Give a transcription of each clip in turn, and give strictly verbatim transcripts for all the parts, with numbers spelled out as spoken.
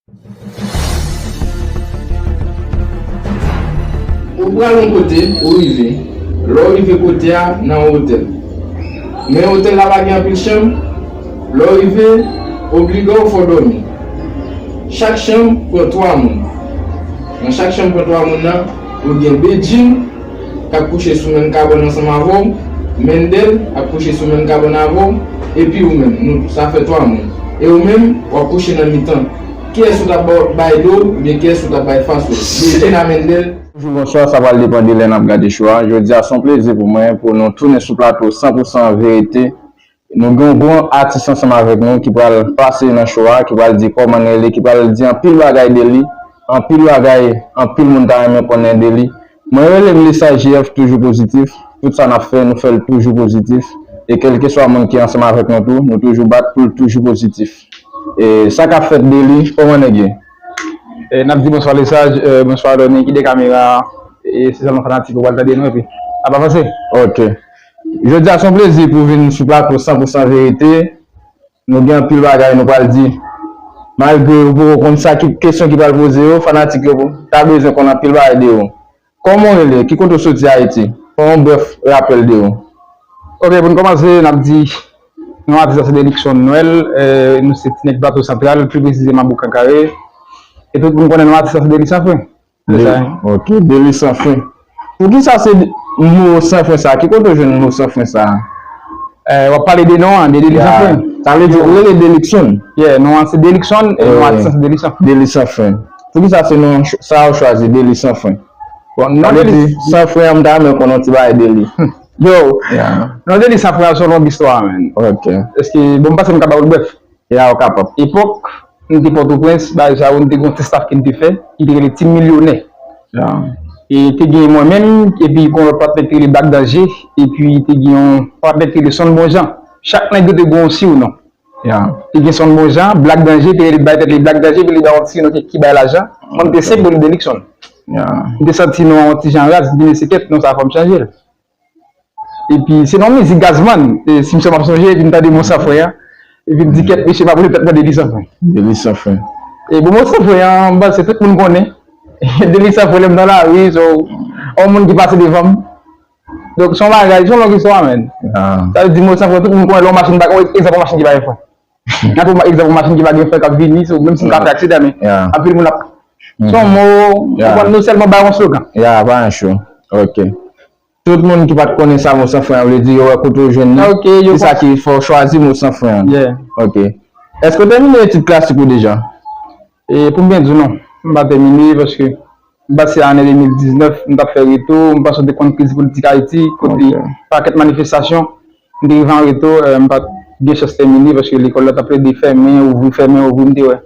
Ou pral yon kote, ou rive. Lè w rive kote a, nan yon otèl. Men otèl la pa gen anpil chanm. Lè w rive, oblidè w fè w dòmi. Chak chanm pran twa moun. Nan chak chanm pran twa moun nan, ou gen Bedjine k ap kouche sou menm kabann ansanm avè w, Mendel ap kouche sou menm kabann avè w, epi ou menm, nou, sa fè twa moun. E ou menm, w ap kouche nan mitan. Kiyès ou t ap ba-, bay do, oubyen kiyès ou t ap bay fas ou? Bedjine a Mendel? Bonjou, bonswa, sa pral depann de lè n ap gade cho a. Jodi a, se yon plezi pou mwen, pou nou tounen sou plato san pou san verite. Nou gen yon gran atis ansanm avèk nou ki pral pase nan cho a, ki pral di kòman l rele, ki pral di anpil bagay de li, anpil bagay, anpil moun ta renmen konnen de li. Mwen rele m Lisa J F, toujou pozitif. Tout sa n ap fè, nou fè l toujou pozitif. E kèlkeswa moun ki ansanm avèk nou tou, nou toujou bat pou l toujou pozitif. E sa k ap fèt de li, kòman nèg ye? E, n ap di bonswa Lisa, e, bonswa Donny, kite kamera a, e se sèlman fanatik yo pral tande nou, epi n ap avanse. Ok. Jodi a, se yon plezi pou vin sou plato san pou san verite. Nou gen anpil bagay nou pral di. Malgre ou poko konn sa ki kesyon ki pral poze yo, fanatik yo ta bezwen konn anpil bagay de ou. Kòman w rele? Ki kote w soti Ayiti? Fè yon brèf rapèl de ou. Ok, pou n kòmanse, n ap di, non atis la se Delixon Noël, e, nou se ti nèg Plato Santral, pli presizeman Boukan Kare. E tout moun konnen non atis la se Deli San Fren. Se sa, wi. Ok, Deli San Fren. Poukisa se mo san fren sa? Ki kote w jwenn mo san fren sa? Eh, w ap pale de non an, de Deli San Fren. Sa vle di ou rele Delixon? Yeah, non an se Delixon, e non atis lan se Deli San Fren. Deli San Fren. Poukisa se non ch-, sa ou chwazi, Deli San Fren? Bon, non Deli. Sa vle di, san fren an, m ta renmen konn yon ti bagay de li. Yo, non Deli San Fren an se yon long istwa, man. Ok. Èske, bon, m panse m ka ba ou l brèf. Ya, ou kapab. Epòk, m te Pòtoprens, bagay sa yo, m te gen yon ti staff ke m te fè, ki te rele Team Milyonè. Ya. E te gen mwen menm, epi kon lòt patnè ki te rele Black Danger, epi te gen yon patnè ki te rele Son Bon Jan. Chak nèg yo te gen yon siwnon. Ya. Te gen Son Bon Jan, Black Danger, te rele bay tèt li Black Danger, epi li bay yon ti non ki, ki bay lajan. Mwen, m te senp, bon, li Delixon. Ya. M te santi non an yon ti jan raz, m di, men se kèt, non sa, fò m chanje l. Epi, se nan mizik Gazman, e, si misye m ap sonje, epi m tande mo san fren an, epi m di, kèt, mesye pa pote tèt nan Deli San Fren. Deli San Fren. E, bon, mo san fren an, m panse tout moun konnen. Deli San Fren, lè m nan lari, so, yon moun ki pase devan m. Donk, se yon bagay, se yon long istwa, man. Ah. Sa vle di, mo san fren, tout moun konnen lè yon machin pa, egzanp, yon machin ki pa gen fren. N ap pran egzanp yon machin ki pa gen fren k ap vini, so, menm si m ka fè aksidan, men anpil moun ap, se yon mo, ou konprann, nou sèlman bay yon slogan. Ya, pa yon show. Ok. Tout moun ki pa t konnen sa mo san fren an vle di, yo wè kote w jwenn li. Ok, yo konprann. Kisa ki fè w chwazi mo san fren an? Yeah. Ok. Èske w tèmine etid klasik ou deja? E pou m byen di w non, m pa tèmine paske m pase ane de mil diznèf, m t ap fè reto, m panse w te konn kriz politik Ayiti, kote pakèt manifestasyon, m te rive an reto, eh, m pa t gen chans tèmine paske lekòl la t ap plede fèmen, ouvri, fèmen, ouvri, m te wè.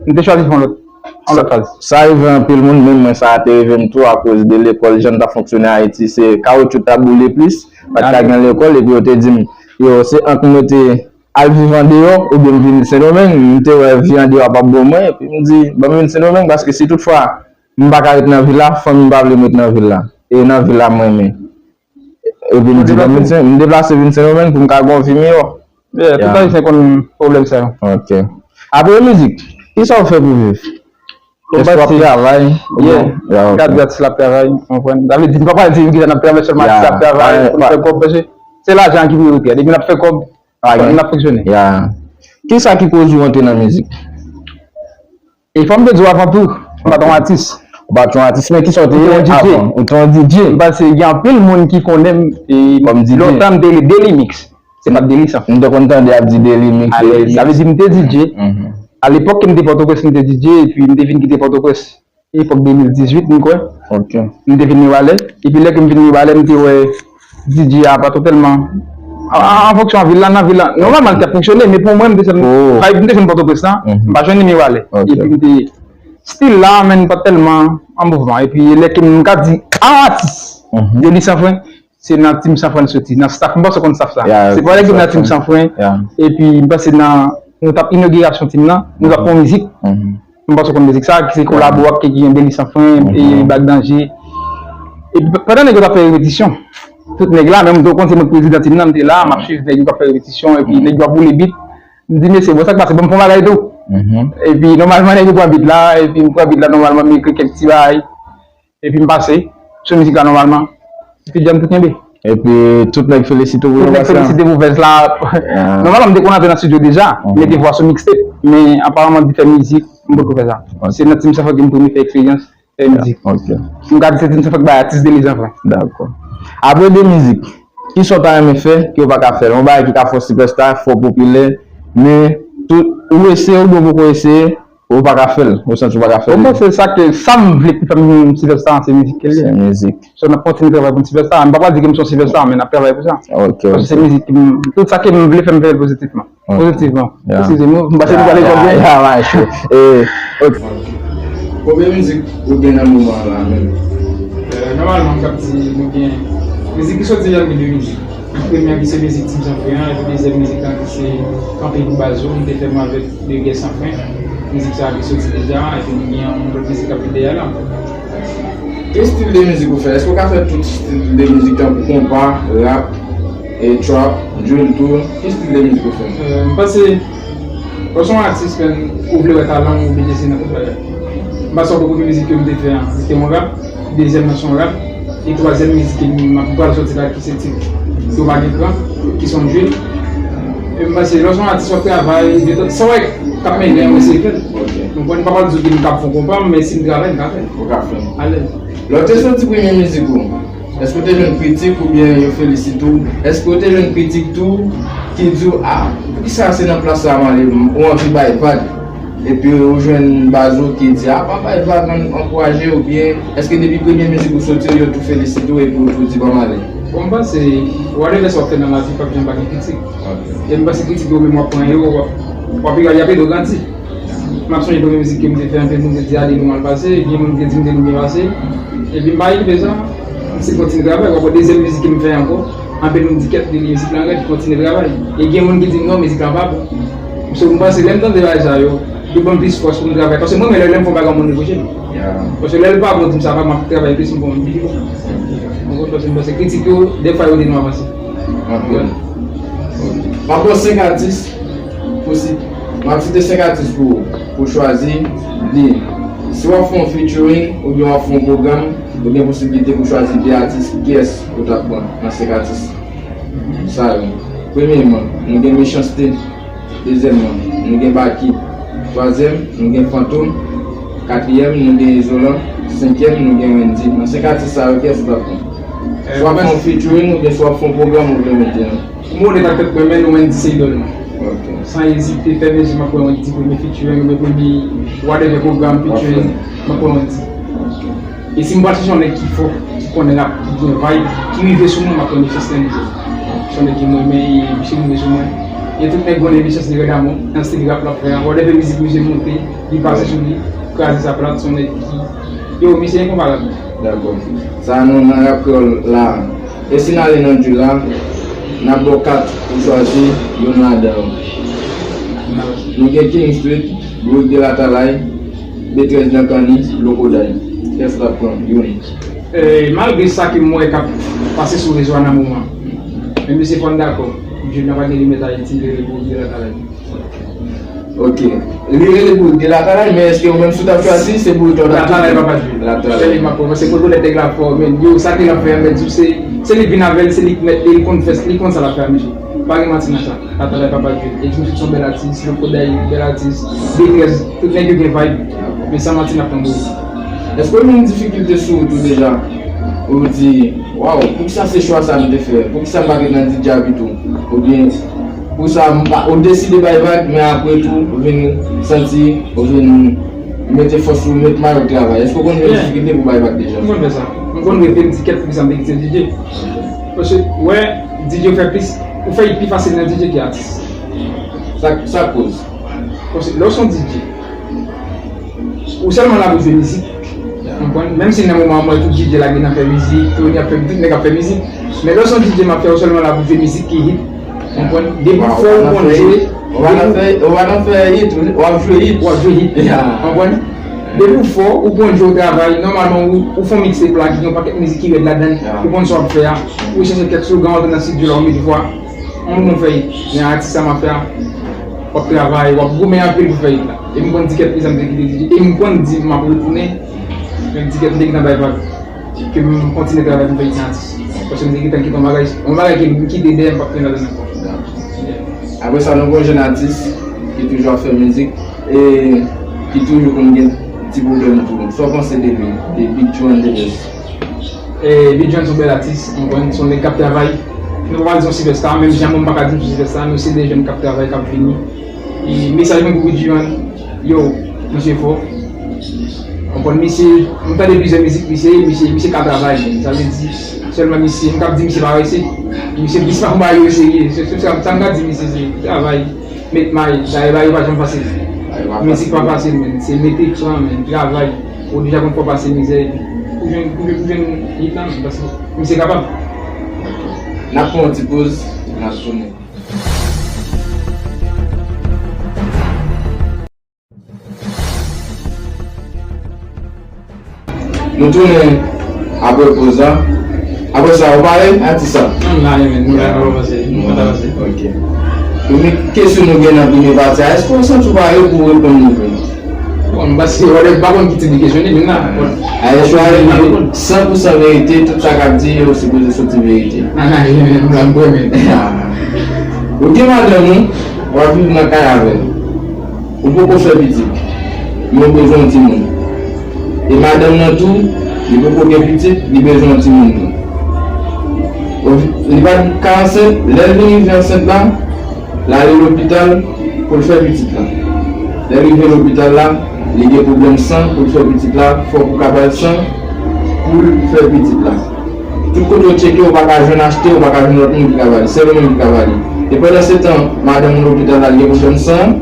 M te chwazi fè yon lòt, yon lòt faz. Sa rive anpil moun, menm mwen sa a te rive m tou akoz de lekòl, jan l t ap fonksyone Ayiti, se kawotchou t ap boule plis, pa t ka gen lekòl, epi yo te di m, yo, se ant m rete al viv andeyò oubyen m vin Sendomeng, m te wè vi andeyò a p ap bon mwen, epi m di, ban m vin Sendomeng, paske si toutfwa m pa ka ret nan vil la, fanmi m pa vle m ret nan vil la. E nan vil la m renmen. Epi m di, ban m vin Sen-, m deplase vin Sendomeng pou m ka gen yon vi miyò. Yeah, tout Ayisyen konn pwoblèm sa yo. Ok. Apre mizik, kisa w fè pou viv? Èske w ap travay? Yeah. Ya, ok. Gad gratis l ap travay, ou konprann? Sa vle di, m pa pral di kisa n ap travay, sèlman atis la ap travay pou n fè kòb, paske se lajan ki priyorite a. Depi n ap fè kòb, n ap fonksyone. Ya. Kisa ki koz ou antre nan mizik? E fò m te di w avan tou, m pa t yon atis. Ou pa t yon atis, men kisa w te ye avan? Ou te yon D J. M panse gen anpil moun ki konnen m, e lontan m te rele Deli Mix. Se pa t Deli San Fren. M te konn tande y ap di Deli Mix, Deli Mix. Sa vle di m te D J. A lepòk ke m te Pòtoprens, m te D J, epi m te vin kite Pòtoprens epòk de mil dizuit, m kwè. Ok. M te vin Mibalè. Epi lè ke m vin Mibalè, m te wè D J a pa twò tèlman. An, an, an fonksyon an vil la, nan vil la. Nòmalman, li t ap fonksyone, men pou mwen, m te sèl vibe, m te jwenn Pòtoprens la, m pa jwenn li Mibalè. Ok. Epi m te, stil la, men pa t tèlman an mouvman. Epi lè ke m ka di atis, Deli San Fren, se nan Team San Fren soti, nan staff, m panse w konn staff sa. Se pa lè ke m nan Team San Fren, epi m panse nan, nou t ap inogirasyon team nan, nou t ap fè yon mizik. M panse w konn mizik sa, ki se kolabo ak ki gen Deli San Fren, e Black Danger. E p-, pandan nèg yo t ap fè repetisyon, tout nèg la, menm m te konn se mwen k prezidan team nan, m te la, m ap swiv nèg yo k ap fè repetisyon, epi nèg yo ap boule beat. M di, mesye, bon, sa k pase, ban m fè yon bagay tou. Mhm. Epi nòmalman nèg yo pran bit la, epi m pran bit la nòmalman, m ekri kèk ti bagay, epi m pase sou mizik la nòmalman. Epi djam tou kenbe. Epi tout nèg felisite w pou vès la. Tout nèg felisite pou vès la. Nòmalman m te konn antre nan estidyo deja, mete vwa sou mixtape, men aparamman di fè mizik, m potko fè sa. Se nan Team San Frank ke m premye fè eksperyans fè mizik. Ok. M ka di se Team San Frank bay atis de lizanfan. Dakò. Apre de mizik, kisa w ta renmen fè ke w pa ka fè l? Yon bagay ki ka fè w sipèsta, fè w popilè, men tout, ou eseye oubyen w poko eseye, ou pa ka fè l, ou santi w pa ka fè l. Bon, se sa ke sa m vle pou fè m sipèsta, se mizik ke l ye. Se mizik. So, n ap kontinye travay pou n sipèsta. M pa pral di ke m se yon sipèsta, men n ap travay pou sa. Ok, ok. Paske se mizik ki m, tout sa ke m vle fè, m fè l pozitivman. Ok. Pozitivman. Yeah. Eskize m, m panse m pale twò byen. Yeah, yeah, yeah, sure. Eh, ok. Konbyen mizik ou gen nan moman an la menm? Euh, nòmalman, m kab di nou gen mizik ki soti an de mizik. Premye an ki se mizik Team San Frank an, epi dezyèm mizik lan ki se Kanpe pou Baz ou, m te fè m avèk De Gè San Frank. Mizik sa a ki soti deja, epi nou gen yon lòt mizik k ap vin dèyè la. Ki estil de mizik ou fè? Èske ou ka fè tout estil de mizik tankou konpa, rap, e trap, drill tou? Ki estil de mizik ou fè? Euh, m panse, lè w se yon atis, men ou vle wè talan w, ou oblije eseye nan tout bagay. M panse premye mizik ke m te fè an, se te yon rap, dezyèm nan se yon rap, e twazyèm mizik ke m ap pral soti la ki se tit Yo Pa Gen Kran, ki se yon drill. E m panse lè w se yon atis, w ap travay, gen tan, sa w wè k ap mennen an, w eseye fè l. Ok. Donk, mwen, m pa pral di w ke m kab fè yon konpa, men si m travay, m ka fè l. Ou ka fè l. Alèz. Lè w te soti premye mizik ou, èske w te jwenn kritik oubyen yo felisite w? Èske w te jwenn kritik tou ki di w, "Ah, poukisa se nan plas sa a m ale, ou anvi bay vag?" Epi ou jwenn baz ou ki di, "Ah, pa bay vag, ann ankouraje," oubyen èske depi premye mizik ou soti, yo tou felisite w epi ou tou di, "Ban m ale"? Bon, m panse, whatever sa w ap fè nan lavi, p ap janm pa gen kritik. Ok. E m panse kritik yo menm w ap pran yo, w ap, w ap, y ap ede w grandi. M ap sonje premye mizik ke m te fè, anpil moun te di, "Ale, nou mal pase," gen moun ki te di m te nou byen pase. Epi m pa regrete sa. M still kontinye travay. W ap wè dezyèm mizik ke m fè ankò, anpil moun di, "Kèt, li, mizik lan rèd, kontinye travay." E gen moun ki di, "Non, mizik lan pa bon." So, m panse, lè m tande bagay sa yo, yo ban m plis fòs pou m travay. Paske mwen, men lè, lè m fè yon bagay, yon moun repwoche m. Yeah. Paske lè l pa bon, di m sa pa, m ap travay plis, m bon, m pi bon. Ou konprann? Paske m panse kritik yo, dèfwa yo ede nou avanse. Anpil. Ok. M ap ba w senk atis pou si, m ap site senk atis pou, pou chwazi de. Si w ap fè yon featuring oubyen w ap fè yon pwogram, ou gen posiblite pou chwazi de atis, kiyès ou t ap pran nan senk atis sa yo? Premyèman, nou gen Mechanste. Dezyèmman, nou gen Baky. Twazyèm, nou gen Fantom. Katriyèm, nou gen Izolan. Senkyèm, nou gen Wendyy. Nan senk atis sa yo, kiyès ou t ap pran? Swa w ap fè yon featuring oubyen swa w ap fè yon pwogram ou vle mete an. Mwen onèt ak tèt mwen, men Wendyy se idòl mwen. Ok. San ezite, fèmen je, m ap pran Wendyy premye featuring, oubyen premye whatever pwogram featuring, m ap pran Wendyy. E si m pral chèche yon nèg ki fò, ki konnen rap, ki gen vibe, ki rive sou mwen, m ap pran Mechanste Wendyy. Se yon nèg ke mwen renmen, e misye rive sou mwen. E tout nèg konnen Mechanste rèd amò, nan stil rap l ap fè a. Whatever mizik misye monte, li pase sou li, kraze sa plat, se yon nèg ki, yo, misye enkonparab. Dakò. Sa a nou nan rap kreyòl la. E si n ale nan drill la, n ap ba w kat pou chwazi youn ladan yo. Nou gen King Street, Bourik de Latalay, B trèz nan Kanni, Lokoday. Kiyès ou t ap pran? Youn. E, malgre sa ke m wè k ap pase sou rezo a nan moman, men mesye fò n dakò, drill la pa gen limit, Ayiti, li rele Bourik de Latalay. Ok. Li rele Bourik de Latalay, men èske ou menm si w t ap chwazi, se Bourik la w t ap Latalay papa drill. Latalay. Sèl li m ap pran, paske pou rekonèt nèg la fò, men yo, sa ke l ap fè a, men se, se li k vin avè l, se li k mèt, e li konn fè, li konn sa l ap fè a, mesye. Pa gen manti nan sa. Latalay papa drill. E King Street se yon bèl atis, Lokoday bèl atis, B trèz, tout nèg yo gen vibe. Men san manti n ap tann Bourik. Èske w jwenn difikilte sou wout ou deja? Ou di, "Waw, poukisa se chwa sa m te fè? Poukisa m pa ret nan D J a pito?" Oubyen, pou sa, m pa, ou deside bay vag, men apre tou, ou vin santi, ou vin mete fòs ou, met mayo travay. Èske ou konn jwenn difikilte pou bay vag deja? M konn fè sa. M konn reve, m di, "Kèt, poukisa m te kite D J?" Paske, wè, D J ou fè plis, ou fè pi fasil nan D J ki atis. Sa, sa koz? Paske lè w se yon D J, ou sèlman la pou jwe mizik. Konprann? Menm si nan moman an, mwen, tout D J lage nan fè mizik, Tony ap fè, tout nèg ap fè mizik. Men lè w se yon D J m ap fè, ou sèlman la pou jwe mizik ki hit. Konprann? Depi w fò, ou konn jwe. Ou pa nan fè, ou pa nan fè hit, w ap jwe hit. W ap jwe hit. Konprann? Depi w fò, ou konn jwe, w travay, nòmalman, ou, ou fè yon mixtape la, ki gen yon pakèt mizik ki rèd ladan l, ou konn sa w ap fè a. Ou chèche kèk slogan, w antre nan estidyo la, ou met vwa. Yon moun fè hit. Men atis sa m ap fè a, w ap travay, w ap goumen anpil pou fè hit la. E m konn di kèk prizon m te kite di, e m konn di m ap retounen, men m di kèk m te gentan bay vag. Ke m kontinye travay pou m fè Ayiti atis. Paske m te gentan kite yon bagay, yon bagay ke m kite dèyè, m p ap tounen ladan l ankò. Apre sa, nou gen yon jèn atis ki toujou ap fè mizik e ki toujou konn gen ti pwoblèm tou. Sa w panse de li, de Big John Deves? E Big John se yon bèl atis, ou konprann, se yon nèg k ap travay. Nou pa pral di yon sipèsta, menm jan mwen m pa ka di m se sipèsta, nou se de jèn k ap travay, k ap vini. E mesaj mwen pou Big John, yo, misye fò. Ou konprann, misye, m tande plizyè mizik misye, misye, misye ka travay, men sa vle di, sèlman misye, m p ap di misye parese. Misye plis pa yon bagay yo serye. Se, se sa, sa m ka di misye, se travay. Met may, dayè bagay yo pa janm fasil. Mizik pa fasil, men. Se mete kran, men, travay. Ou deja konn fò pase mizè, epi pou jwenn, pou jwenn, pou jwenn hit la, men, paske misye kapab. N ap pran yon ti poz, n ap tounen. Nou tounen apre poz la. Apre sa, ou pare, atis la? M la, men, nou la, nou avanse, nou konn avanse. Ok. Premye kesyon nou gen nan premye pati a, èske w santi w pare pou w reponn li vre? Bon, m pa si, wè, m pa konn ki tip de kesyon li, men la. Ayè, chwazi san pou san verite, tout sa k ap di yo sipoze soti verite. Ah, men, m la, m premye. Ou gen madanm ou, w ap viv nan kay avè l. Ou poko fè pitit, men ou bezwen yon timoun. E madanm nan tou, li poko gen pitit, li bezwen yon timoun tou. Ou, li pa t ka ansent, lè l vin rive ansent la, l ale lopital pou l fè pitit la. Lè l rive lopital la, li gen pwoblèm san pou l fè pitit la, fòk ou ka ba l san pou l fè pitit la. Tout kote w tcheke, ou pa ka jwenn achte, ou pa ka jwenn lòt moun ki ka ba li. Sèl ou menm ki ka ba li. E pandan se tan, madanm ou lopital la, li gen pwoblèm san.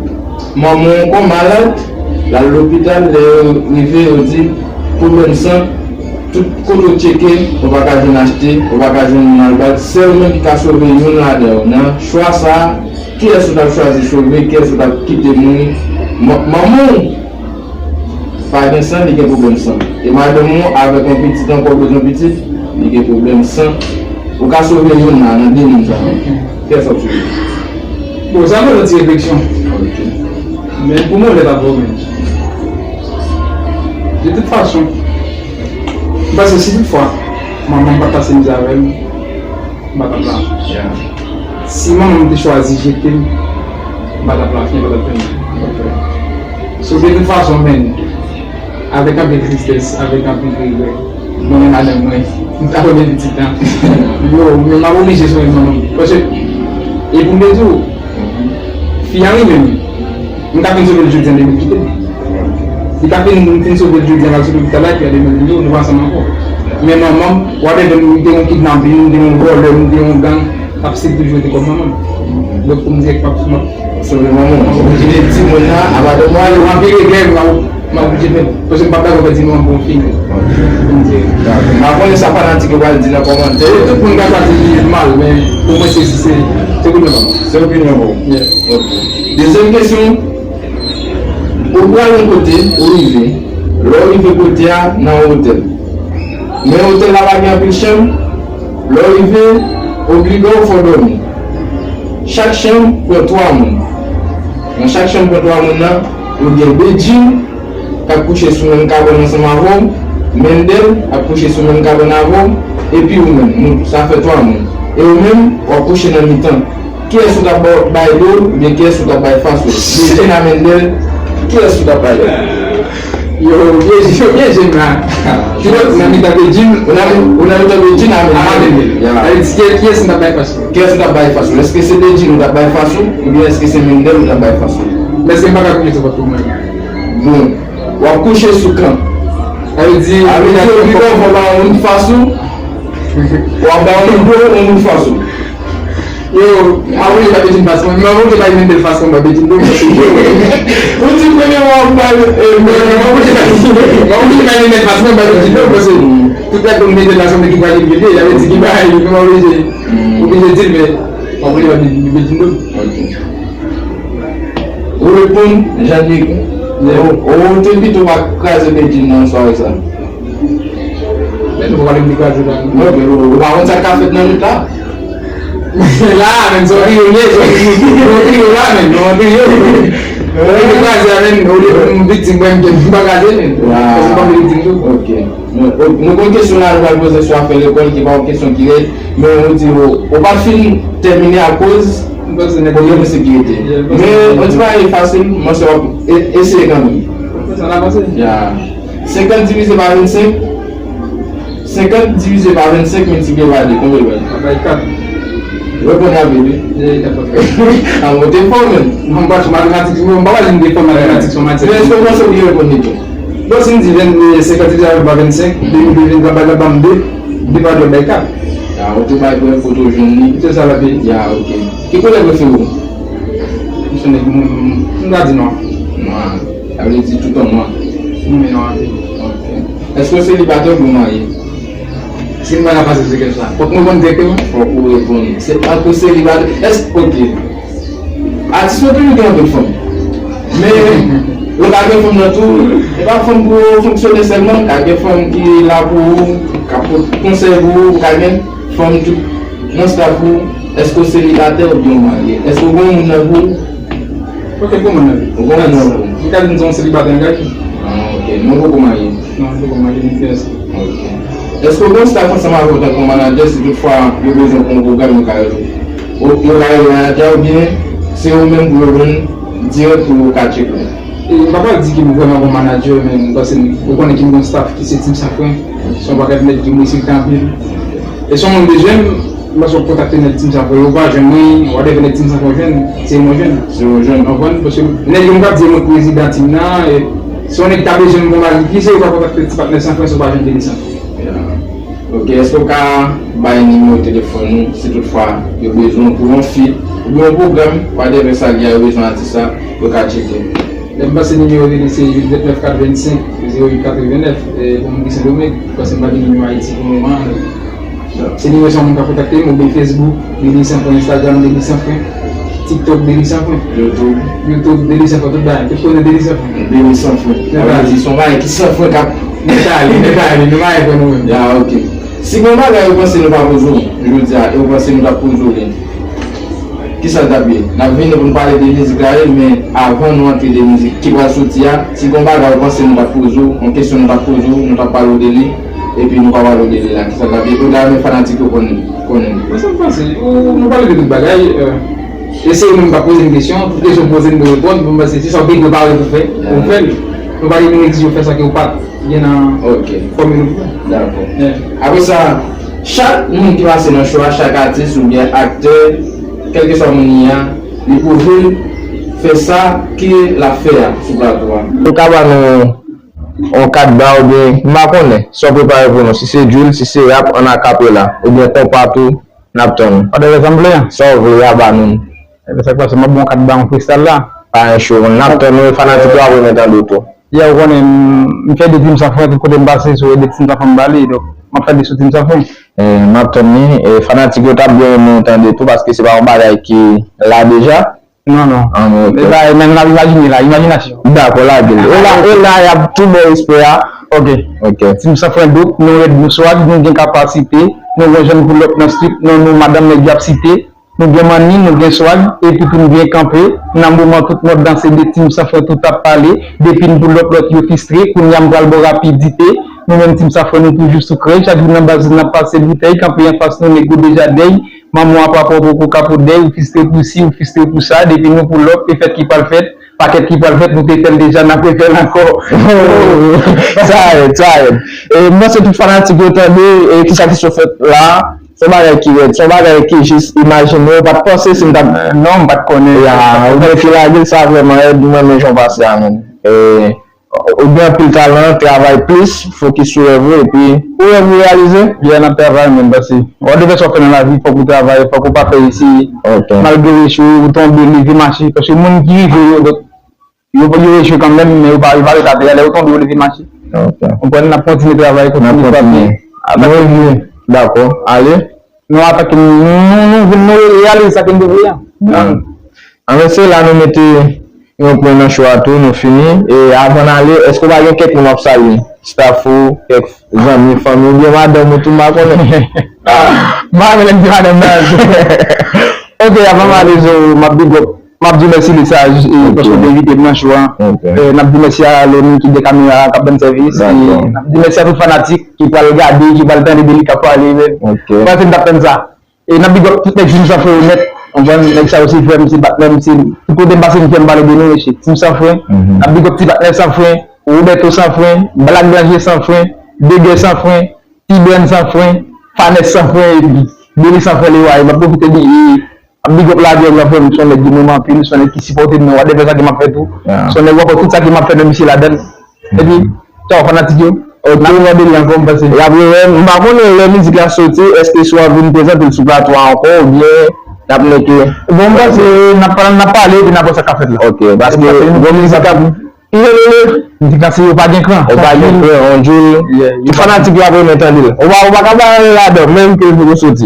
Manman w ankò malad, l al lopital, lè yo rive, yo di, pwoblèm san. Tout kote w tcheke, ou pa ka jwenn achte, ou pa ka jwenn moun al ba l. Sèl ou menm ki ka sove youn ladan yo. Nan chwa sa a, kiyès ou t ap chwazi sove, kiyès ou t ap kite mouri? Man-, manman w pa gen san, li gen pwoblèm san. E madanm ou avèk yon pitit ankò, bezwen pitit, li gen pwoblèm san. Ou ka sove youn nan, nan de moun sa yo. Kiyès w ap sove? Bon, sa mande yon ti refleksyon. Ok. Men pou mwen, lè pa bon, men. De tout fason, m panse si tout fwa manman m pa t pase mizè avè m, m pa t ap la. Yeah. Si manman m te chwazi jete m, m pa t ap la, m pa t ap fè m. So, de tout fason, men, avèk anpil tristès, avèk anpil regrè, mwen menm madanm mwen, m ta renmen pitit lan. Yo, men m ap oblije sove manman m. Paske, e pou m te di w, fi a renmen m. M ka fin sove l jodi a, demen l kite m. Li ka fin, m fin sove l jodi a, l al sot lopital la, epi a demen l vini, nou pa ansanm ankò. Men manman m, whatever, m te yon kidnapin, m te yon vòlè, m te yon gang, l ap still toujou rete kòm manman m. Donk, pou m dirèk, m ap, m ap sove manman m. M ap oblije met timoun nan, apa de mwa, yo, m ap vire grèv, m ap, m ap oblije met, paske m p ap dakò pèdi manman m pou yon fi. Pou m di. M pa konnen sa fanatik yo pral di nan kòmantè. Tout moun ka chwazi li mal, men pou mwen, se, se, se opinyon pa m. Se opinyon pa w. Yeah. Ok. Dezyèm kesyon, ou pral yon kote, ou rive. Lè w rive kote a, nan yon otèl. Men otèl la pa gen anpil chanm. Lè w rive, oblike w fè w dòmi. Chak chanm pran twa moun. Nan chak chanm pran twa moun nan, ou gen Bedjine k ap kouche sou menm kabann ansanm avè w, Mendel ap kouche sou menm kabann avè w, epi ou menm. Nou, sa fè twa moun. E ou menm, w ap kouche nan mitan. Kiyès ou t ap ba-, bay do, oubyen kiyès ou t ap bay fas ou? Bedjine a Mendel, kiyès ou t ap bay do? Yo, pyeje, yo pyeje m la. Kiyès nan mitan Bedjine? Ou nan, ou nan mitan Bedjine a Mendel. A Mendel. Ya. Sa vle di, kiyès, kiyès m t ap bay fas ou? Kiyès ou t ap bay fas ou? Èske se Bedjine ou t ap bay fas ou? Oubyen èske se Mendel ou t ap bay fas ou? Men se m pa ka kouche sou kont pou mwen. Bon. W ap kouche sou kan. Sa vle di, sa vle di, oblike w fè ba yon moun fas ou. W ap ba yon moun do, yon moun fas ou. Yo, m ap oblije ba Bedjine fas mwen, men m ap oblije ba Mendel fas mwen, ba Bedjine do, paske yo. Ou di premye mwa w ap ba, e, men, m ap oblije ba, m ap oblije ba Mendel fas mwen, ba Bedjine do, paske tout lè pou m mete la, se mwen ki pral elimine, sa vle di ki bagay, m ap oblije, oblije di l, men m ap oblije ba Bedjine do. Ok. Ou reponn, Jean-Luc, ou, ou te pito pa kraze Bedjine nan sware sa. Men nou pa pale m li kraze la. Non, men ou, ou pa konn sa k ka fèt nan nwit la. La, men, se yon trio, se yon trio la, men, se yon trio. Mwen te kraze a menm, olye pou m viktim, mwen menm m pa kraze menm. Paske m pa vle viktim tou. Ok. Nou, nou konn kesyon la, nou pral poze sou afè lekòl, ki pa yon kesyon ki rèd, men ou di ou, ou pa fin tèmine akoz pwoblèm ensekirite. Men, yon ti bagay fasil, mwen se w ap e- eseye kanmenm. Ya. Senkant divize pa vennsenk, senkant divize pa vennsenk miltipliye pa de, konbyen l bay? L ap bay kat. Reponn rapid, wi. A, ou te fò, menm. Non, m pa sou matematik, mwen, m pa wè si m te fò matematik, se yon matyè. Men èske w panse w byen reponn li tou? Bon, si m di venn, senkant divize pa vennsenk, de mil de vennsenk, l ap bay, l ap ban m de, de pa de, l ap bay kat. A, ou te bay prèv kote w jwenn li? Se sa l ap ye. Ya, ok. Ki koulè prefere w? M se nèg, m, m, m ta di nwa. Nwa. Sa vle di tout an nwa. M renmen nwa anpil. Ok. Èske w selibatè oubyen w marye? Si m pa ka pase sou kesyon sa, fòk mwen reponn dirèkteman? Fòk ou reponn. Se ant ou selibatè. Èske, ok. Atis yo toujou gen anpil fanm. Men, yo ka gen fanm nan tou. E pa fanm pou yo fonksyone sèlman. Ka gen fanm ki la pou ou, ka pote konsèy pou ou, ou ka gen fanm tou nan staff ou. Èske w selibatè oubyen w marye? Èske w gen yon moun nan vi w? Ok, m gen moun nan vi. Ou gen moun nan vi. M ka di m se yon selibatè, m ka di. Ah, ok. Men w poko marye? Non, m poko marye, m fiyanse. Ok. Èske w gen yon staff ansanm avè w tankou yon manadjè, si toutfwa yo bezwen pou yon pwogram, yo ka rele? Ou, yo ka rele manadjè a oubyen se ou menm pou yo jwenn dirèk pou yo ka tcheke w? E m pa pral di ke m vrèman bon manadjè, men m panse m, ou konnen ke m gen yon staff ki se Team Safren. Se yon pakèt nèg ki m respekte anpil. E si yon moun bezwen m, m panse w kontakte nèg Team Safren, ou va jwenn mwen, whatever nèg Team Safren jwenn, se mwen jwenn. Se mwen jwenn. Ou konprann? Paske nèg yo m p ap di mwen prezidan team nan, e si yon nèg ta bezwen m pou m al ki se yo ka kontakte ti patnè Safren, si w pa jwenn Denis Safren. Ok, èske w ka bay nimewo telefòn ou si toutfwa yo bezwen w pou yon feat oubyen yon pwogram, whatever sa l ye a, yo bezwen atis sa, yo ka tcheke? Lè m pase nimewo Denis se uit vennèf katrevensenk zewo uit katrevenèf, e, pou moun ki Sendomeng, paske m pa gen nimewo Ayiti pou moman an. Se nimewo sa moun ka kontakte m, oubyen Facebook, Denis Safren, Instagram, Denis Safren, TikTok, Denis Safren. YouTube. YouTube, Denis Safren, tout bagay. Tout kote Denis Safren. Denis Safren. Sa vle di se yon bagay ki san fren k ap. Nèt ale, nèt ale, nou pa fè nou menm. Ya, ok. Si gen yon bagay ou panse nou pa poze w jodi a, e ou panse nou t ap poze w li, kisa l t ap ye? N ap vini pou n pale de mizik la, wi, men avan nou antre de mizik ki pral soti a, si gen yon bagay ou panse nou t ap poze w, yon kesyon nou t ap poze w, nou t ap pale w de li, epi nou pa pale w de li la, kisa l t ap ye? Ou ta renmen fanatik yo konn, konnen li? Mwen, sa m panse, ou, nou pale de tout bagay, e, e se ou menm k ap poze m kesyon, tout kesyon w poze m, mwen reponn, mwen panse se sa w te prepare pou fè, ou fè l. Nou pa gen nou egzije w fè sa ke ou pa t gen nan fòmil ou pou fè. Dakò. Apre sa, chak moun ki pase nan show a, chak atis oubyen aktè, kèlkeswa moun li ye a, li pwouve l fè sa ke l ap fè a sou plato a. Ou ka ba nou yon kat ba oubyen, m pa konnen, sa w prepare pou nou, si se drill, si se rap, an akapela, oubyen konpa tou, n ap tann ou. Whatever sa m vle a. Sa w vle a, ba nou. Ebyen, sa k pase, m ap ba w yon kat ba yon freestyle la. Pa gen cho, n ap tann ou, e fanatik yo ap renmen tande w tou. Ya, ou konnen, m, m fè de Team Safren, tout kote m pase, se de Team Safren m pale, donk, m ap fè de sou Team Safren. E, m ap tann li, e fanatik yo t ap byen renmen tande tou, paske se pa yon bagay ki la deja. Non, non. Ah, ok. E pa, men n ap imajine la, imajinasyon. Dakò, lage l. E la, e la, y ap tou ba w respè a. Ok. Ok. Team Safren dope, nou rèd, nou swag, nou gen kapasite, nou gen jèn pull up nan street, nou, nou madanm nèg y ap site. Nou gen manni, nou gen swag, epi tou nou byen kanpe. Nan moman tout mòd danse de Team Safren tout ap pale. Depi n pull up lòt yo fistre, kounye a m pral ba w rapidite. Nou menm Team Safren nou toujou sou krèy, chak jou nan baz n ap pase boutèy, kanpe anfas nou nèg ou deja dèy. Manman w apa pran poko kapodèy, ou fistre pou si, ou fistre pou sa, depi nou pull up, e fèt ki pral fèt, pakèt ki pral fèt, nou te fè l deja, n ap refè l ankò. Sa rèd, sa rèd. E m panse tout fanatik yo tande, e kisa ki sot fèt la, se yon bagay ki rèd, se yon bagay ki jis imajine, ou pa t panse si m t ap. Non, m pa t konnen. Ya, ou mèt lage l, sa vrèman rèd, m renmen jan w pase a, menn. E, ou gen anpil talan, travay plis, fokis sou rèv ou, epi ou rèv ou reyalize. Ya, n ap travay, menn, paske whatever sa w fè nan lavi, fòk ou travay, fòk ou pa fè eseye. Ok. Malgre w echwe, ou tonbe, leve, mache, paske moun ki rive yo, donk, yo, yo echwe kanmenm, men yo pa, yo pa ret atè a, lè yo tonbe, yo leve mache. Ok. Ou konprann, n ap kontinye travay, kontinye frape. N ap kontinye. Nou revini. Dakò. Ale. Nou atake, nou, nou, nou, nou reyalize sa ke n te vle a. Anben, se la nou mete yon pwen nan show a tou, nou fini. E avan n ale, èske w pa gen kèk moun w ap salye? Staff ou, kèk zanmi, fanmi, oubyen madanm ou tou, m pa konnen. M pa renmen lè m di madanm nan. Ok, avan m ale, Zo, m ap big up M ap di mèsi Lesaj, e, paske w te envite m nan show a. E, n ap di mèsi a Loni ki gen kamera a, k ap ban n sèvis. E, n ap di mèsi a tout fanatik ki pral gade, ki pral tande Delika pale. Mwen se m t ap tann sa. E n ap big up tout nèg Team San Fren yo nèt. Ou konprann? Nèg sa yo se frè m, se patnè m, se tout kote m pase m fè m pale de nou, mesye. Team San Fren. N ap big up ti patnè San Fren, Roberto San Fren, Black Danger San Fren, Degè San Fren, T-Brand San Fren, Fanès San Fren, epi Billy San Fren Leroy. M ap pwofite di, e, ap big up Ladròg lan, frè m, se yon nèg ki renmen m anpil, se yon nèg ki sipòte m nan whatever sa ke m ap fè tou. Se yon nèg w ap wè tout sa ke m ap fè nan misye ladan l. Epi, tchaw fanatik yo. Ok. N ap rewè Delly ankò, m panse. Y ap rewè. M pa konnen lè mizik la soti, èske si w ap vin prezante l sou plato a ankò oubyen n ap mete. Bon, m panse n ap pale, n ap pale epi n ap wè sa k ap fèt la. Ok, paske bon mizik ap Ki rele? Mizik la se Yo pa gen kran. Yo pa gen kran, on Joule. Tout fanatik yo ap renmen tande l. Ou pa, ou pa ka bay anyen ladan, menm ke l poko soti.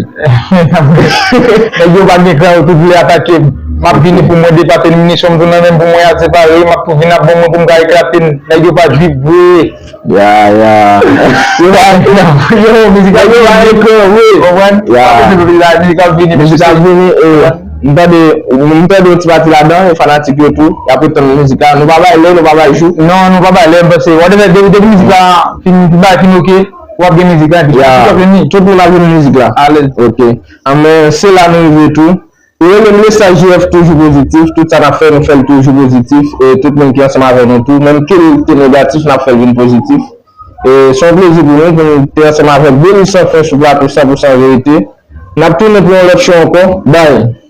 Nèg Yo pa gen kran, yo tout vle atake m. M ap vini pou mwen depate n, minisyon m tou nan men m pou mwen al separe, m ap tou vin ap ban mwen pou m ka eklate n. Nèg Yo pa jwif vre. Ya, ya. Yo pa gen kran, yo, mizik la Yo pa gen kran, wi. Konprann? Ya. Mizik ap vini, mizik ap vini, e. M tande, m tande yon ti pati ladan, e fanatik yo tou, y ap ret tann mizik la. Nou pa bay lè, nou pa bay jou. Non, nou pa bay lè, m panse, whatever, depi, depi mizik la fin, bagay fin ok, w ap gen mizik la, epi tout moun ap jwenn mizik la. Alèz. Ok. Anben, se la nou rive tou. Yo rele m Lesaj J F, toujou pozitif. Tout sa n ap fè, nou fè l toujou pozitif. E tout moun ki ansanm avè nou tou, menm ke l te negatif, n ap fè l vin pozitif. E se yon plezi pou nou, pou nou te ansanm avèk Delly San Fren sou plato San pou san Verite. N ap tounen pou yon lòt show ankò. Bye.